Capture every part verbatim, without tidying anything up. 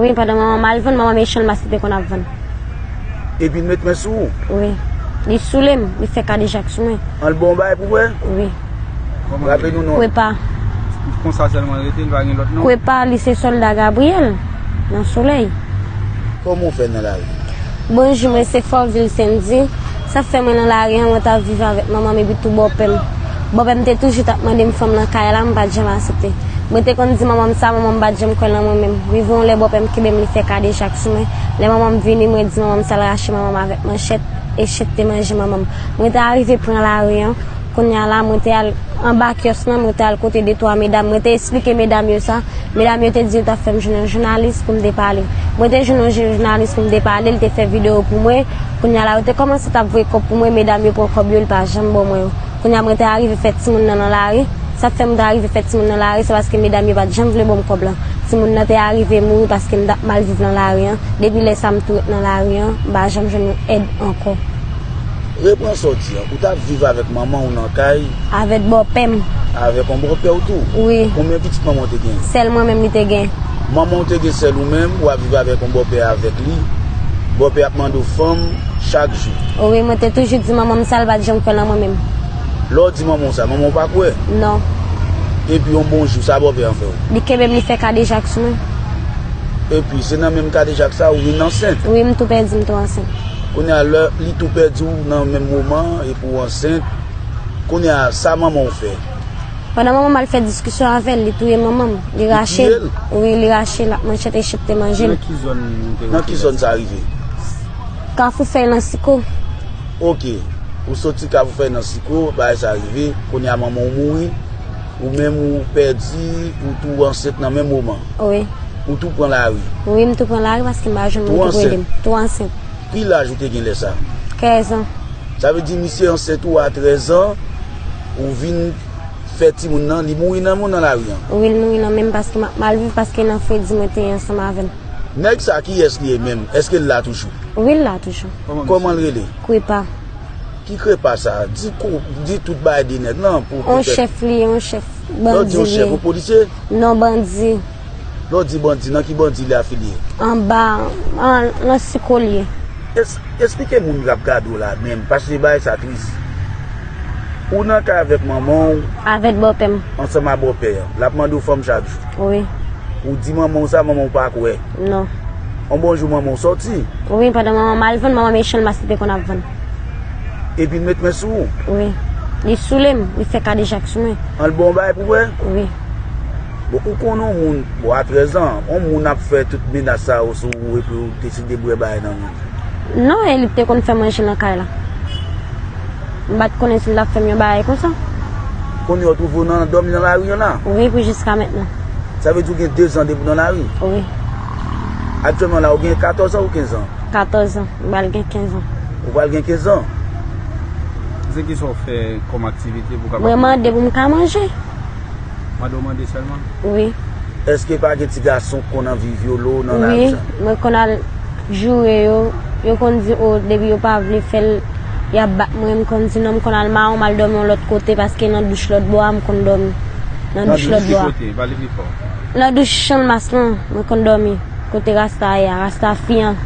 Wi, pandan manman m al vann, manman m e Channmas li te konn ap vann. Epi l met men sou ou? Wi. Li soule m, li fè kadejak sou mwen. An l ba w bagay pou bwè? Wi. Raple nou non. Kwepa. Konsa sèlman l rete, l pa gen lòt non? Kwepa, li se sòlda Gabriel, nan Solèy. Kòman w fè nan lari? Bonjou, mwen se Fòvil Sendy. Sa k fè mwen nan lari an, mwen t ap viv avèk manman m epi tou bòpè m. Bòpè m te toujou t ap mande m fanm nan kay la, m pa t janm aksepte. Mwen te konn di manman m sa, manman m pa t janm kwè nan mwen menm. Rive yon lè bòpè m kenbe m, li fè kadejak sou mwen. Lè manman m vini, mwen di manman m sa, l rache manman m avèk manchèt, e chet te manje manman m. Mwen te arive pran lari an. Kounye a la, mwen te al anba kyòs lan, mwen te al kote de twa medam, mwen te esplike medam yo sa. Medam yo te di yo t ap fè m jwenn yon jounalis pou m te pale. Mwen te jwenn yon jounalis pou m te pale, li te fè videyo pou mwen. Kounye a la, yo te kòmanse t ap voye kòb pou mwen, medam yo pran kòb yo, li pa janm ban mwen yo. Kounye a, mwen te arive fè timoun nan nan lari. Sa k fè mwen te arive fè timoun nan lari, se paske medam yo pa t janm vle ban m kòb lan. Timoun nan te arive mouri paske m t ap mal viv nan lari an. Depi lè sa, m tou ret nan lari an, m pa janm jwenn yon èd ankò. Repran sa w di an. Ou t ap viv avèk manman w nan kay? Avèk bòpè m. Avèk yon bòpè w tou? Wi. Konbyen pitit manman w te gen? Sèl mwen menm li te gen. Manman w te gen sèl ou menm, w ap viv avèk yon bòpè avèk li. Bòpè ap mande w fanm chak jou. Wi, mwen te toujou di manman m sa, l pa t janm kwè nan mwen menm. Lè w di manman w sa, manman w pa kwè? Non. Epi yon bon jou, sa bòpè an fè w? Li kenbe m, li fè kadejak sou mwen. Epi, se nan menm kadejak sa, ou vin ansent? Wi, m tou pèdi, m tou ansent. Kounye a, lè li tou pèdi w nan menm moman, epi w ansent, kounye a, sa manman w fè? Pandan manman m al fè diskisyon avè l, li touye manman m. Li rache l. Li touye l? Wi, li rache l ak manchèt e chet te manje l. Nan ki zòn nou te rete? Nan ki zòn sa rive? Kafou Fèy nan Siko. Oke. Ou soti Kafou Fèy nan Siko, bagay sa rive. Kounye a manman w mouri. Ou menm ou pèdi, ou tou ansent nan menm moman. Wi. Ou tou pran lari. Wi, m tou pran lari paske m pa jwenn moun ki pou ede m. Tou ansent. Tou ansent. Ki laj ou te gen lè sa? Kèz an. Sa vle di misye ansent ou a trèz an, ou vin fè timoun nan, li mouri nan men w nan lari an? Wi, l mouri nan men m paske m ap mal viv, paske nan fredi mwen te ye ansanm avè l. Nèg sa, kiyès li ye menm? Èske l la toujou? Wi, l la toujou. Kòman l rele? Kwepa. Ki Kwepa sa? Di kou, di tout bagay de nèg lan pou... On chèf li ye, on chèf. Lè w di yon chèf, yon polisye? Non, bandi. Lè w di bandi, nan ki bandi li afilye? Anba, an, nan Siko l ye. Es-, esplike moun k ap gade w la menm, paske bagay sa tris. Ou nan kay avèk manman w. Avèk bòpè m. Ansanm ak bòpè an. L ap mande w fanm chak jou. Wi. Ou di manman w sa, manman w pa kwè. Non. On bon jou manman w sòti. Wi, pandan manman m al vann, manman m e Channmas li te konn ap vann. Epi l met men sou ou? Wi. Li soule m, li fè kadejak sou mwen. An l ba w bagay pou bwè? Wi. Bon, ou konn on moun, bon, a trèz an, on moun ap fè tout menas sa yo sou ou epi ou deside bwè bagay nan men l? Non, e li te konn fè manje nan kay la. M pa t konnen si l t ap fè m yon bagay konsa. Kounye a w twouve w nan dòmi nan lari an la? Wi, pou jiska mentnan. Sa vle di w gen dezan depi w nan lari? Wi. Aktyèlman la, ou gen katòz an ou kenz an? Katòz an. M pral gen kenz an. Ou pral gen kenz an? Se kisa w fè kòm aktivite pou w kapab... Mwen mande pou m ka manje. Mande w mande sèlman? Wi. Èske pa gen ti gason k konn anvi vyole w nan lari sa? Wi, mwen konn al joure yo. Yo konn di, o, depi yo pa vle fè l, y ap bat mwen. M konn di non, m konn al mawon, m al dòmi yon lòt kote, paske nan douch lòt bò a, m konn dòmi. Nan douch lòt bò a. Nan douch ki kote? Pale pi fò. Nan douch Channmas lan, mwen konn dòmi. Kote rasta a ye a, rasta fi an.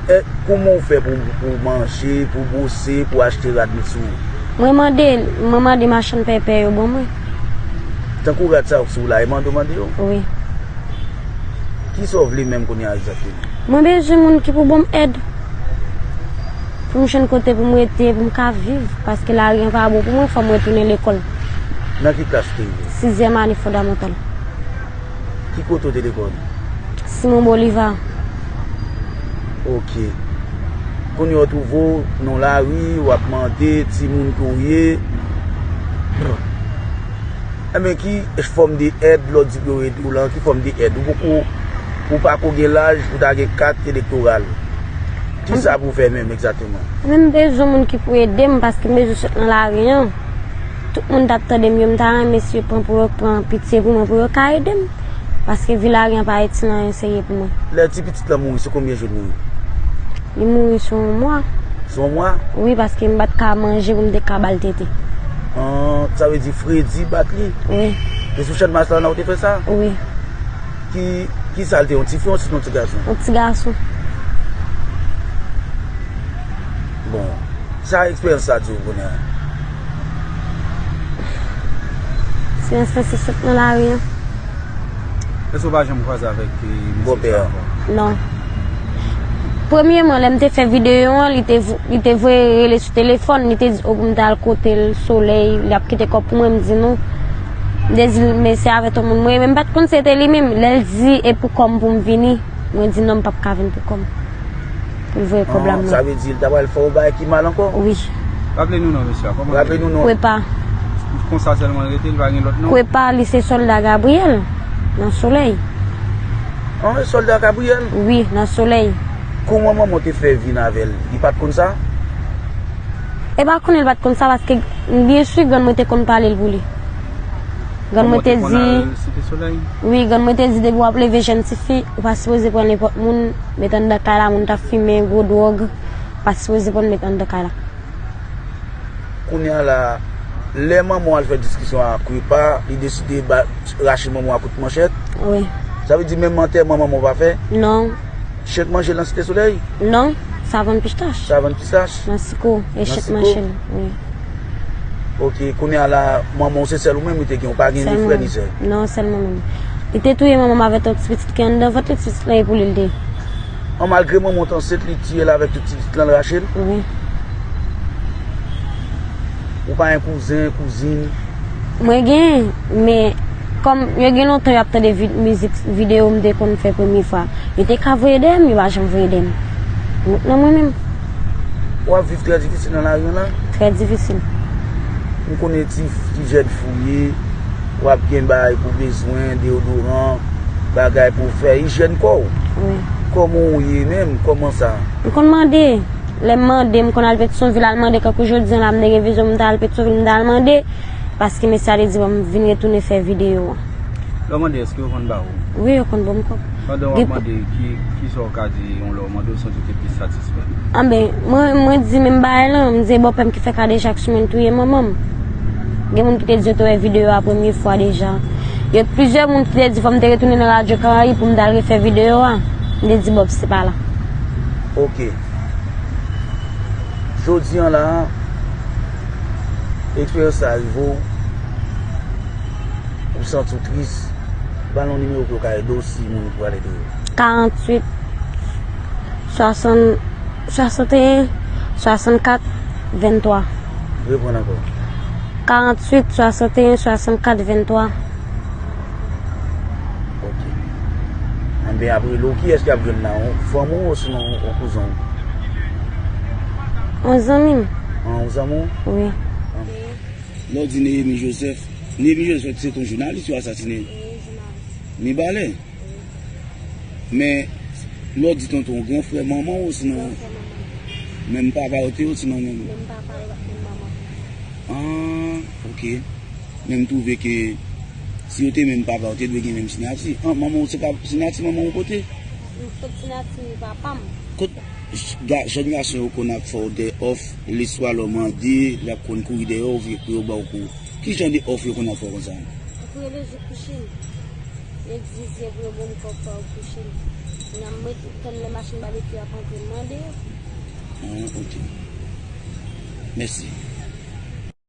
E kòman w fè pou, pou manje, pou bwose, pou achte rad met sou ou? Mwen mande, mwen mande machann pèpè yo ban mwen. Tankou rad sa yo k sou ou la, e mande w mande yo? Wi. Kisa w vle menm kounye a egzakteman? Mwen bezwen moun ki pou ban m èd. Pou m jwenn kote pou m rete, pou m ka viv. Paske lari an pa bon pou mwen, fò m retounen lekòl. Nan ki klas ou te rive? Sizyèm ane fondamantal. Ki kote w te lekòl? Simon Bolivar. Oke. Kounye a w twouve w nan lari, w ap mande timoun kouri. Enben, ki fòm de èd lè w di pou yo ede w lan? Ki fòm de èd? Ou poko, ou pa ko gen laj pou ta gen kat elektoral. Kisa pou w fè menm egzakteman? Mwen, m bezwen moun ki pou ede m, paske m bezwen sot nan lari an. Tout moun t ap tande m yo, m ta renmen si yo pran pou yo pran pitye pou mwen, pou yo ka ede m. Paske vi lari an pa iti nan anyen serye pou mwen. Lè ti pitit lan mouri, sou konbyen jou l mouri? Li mouri sou yon mwa. Sou yon mwa? Wi, paske m pa t ka manje pou m te ka ba l tete. An, sa vle di fredi bat li? Wi. E sou Channmas la w te fè sa? Wi. Ki Kisa l te, yon tifi, yon ti, yon ti gason? Yon ti gason. Bon, sa eksperyans sa di w kounye a? Eksperyans lan se sot nan lari an. Èske w pa janm kwaze avèk, eh, mesye sa ankò? Non. Premyèman, lè m te fè videyo an, li te, vo- li te voye rele sou telefòn, li te di, o, pou m ta al kote l, Solèy, l ap kite kòb pou mwen, m di non. M te di l, men se avèk yon moun mwen, men m pa t konn se te li menm. Lè l di, e pou kò m pou m vini, mwen di non, m p ap ka vin pou kò m. Pou l voye kòb la. Ah, mwen. Sa vle di, l ta pral fè yon bagay ki mal ankò? Wi. Raple nou non, mesye a, kòman li rele? Raple nou non. Kwepa. Konsa sèlman l rete, li pa gen lòt non? Kwepa, li se sòlda Gabriyèl, nan Solèy. Ah, sòlda Gabriyèl? Wi, nan Solèy. Kòman manman w te fè vin avè l? Li pa t konn sa? E pa konnen l pa t konn sa, paske byen si grann mwen te konn pale l pou li. Grann mwen te di, wi, grann mwen te di, depi w ap leve jèn tifi, ou pa sipoze pran nenpòt moun, met anndan kay la, moun t ap fimen, gwo dwòg, ou pa sipoze pran met anndan kay la. Kounye a la, lè manman w al fè diskisyon ak Kwepa, li deside ba, rache manman w ak kout manchèt. Wi. Sa vle di menm antèman manman w pa fè? Non. Chèt manje nan Site Solèy? Non, sa vann pistach. Sa vann pistach? Nan Siko, e chèt manje l, wi. Ok, kounye a la, manman w se sèl ou menm li te gen, ou pa gen ni frè ni sè? Non, sèl mwen menm. Li te touye manman m avèk yon ti pitit ki anndan vant li, ti pitit lan e pou li l te ye. An, malgre manman w t ansent, li tiye l avèk tout ti pitit lan, l rache l? Wi. Ou pa gen kouzen, kouzin? Mwen gen, men kòm yo gen lontan y ap tande vi- mizik videyo m te konn fè premye fwa, yo te ka voye dèyè m, yo pa janm voye dèyè m. Wont nan mwen menm. W ap viv trè difisil nan lari an la? Trè difisil. M konnen ti, ti jèn fi w ye, w ap gen bagay pou bezwen, deyodoran, bagay pou w fè, ijyèn kò w. Wi. Kòman w ye menm? Kòman sa? M konn mande. Lè m mande, m konn al Petyonvil al mande, kankou jodi an la, m te gen vizyon, m ta al Petyonvil, m ta al mande, paske mesye a te di ban m vin retounen fè videyo an. Lè w mande, èske yo konn ba ou? Wi, yo konn ban m kòb. Pandan w ap mande, ki, ki sa w ka di yon lè w mande, w santi w te pi satisfè? Anben, mwen, mwen di menm bagay lan, m di bòpè m ki fè kadejak sou mwen, l touye manman m. Gen moun ki te di yo te wè videyo a premye fwa deja. Gen plizyè moun ki te di fò m te retounen nan Radyo Karayib pou m t al refè videyo a. M te di bòpè se pa la. Ok. Jodi an la, eksperyans sa rive w, ou santi w tris, ba nou nimewo pou yo ka ede w si moun pou al ede w. Karanntuit, swasann, swasanteyen, swasannkat, venntwa. Reprann ankò. Karanntuit, swasanteyen, swasannkat, venntwa. Ok. Anben, ap rele w, kiyès ki ap jwenn la? Yon fanmi w osnon yon kouzen w? Yon zanmi m. An, yon zanmi w? Wi. An. Lè w di Neyemi Joseph, Neyemi Joseph se t on jounalis yo asasinen? Wi, jounalis. Mibalè? Wi. Men, lè w di tonton, gran frè manman w osnon menm papa yo te ye osnon menm? Menm papa yo ak menm manman. Ah, ok. Men m twouve ke si yo te menm papa, yo te dwe gen menm siyati. An, manman w se pa siyati manman w pote? M pot siyati papa m. Kot, ga- jèn gason yo konn ap fè w de òf, lèswa lè w mande, y ap konn kouri dèyè w pou yo ba w kou. Ki jan de òf yo konn ap fè w konsa? Yo kouri rele jou kouche m. Yo egzije pou yo ban m kòb pa yo kouche m. Kounye a m ret tann lè machin babekyou ap antre, m mande yo. Ah, ok. Mèsi.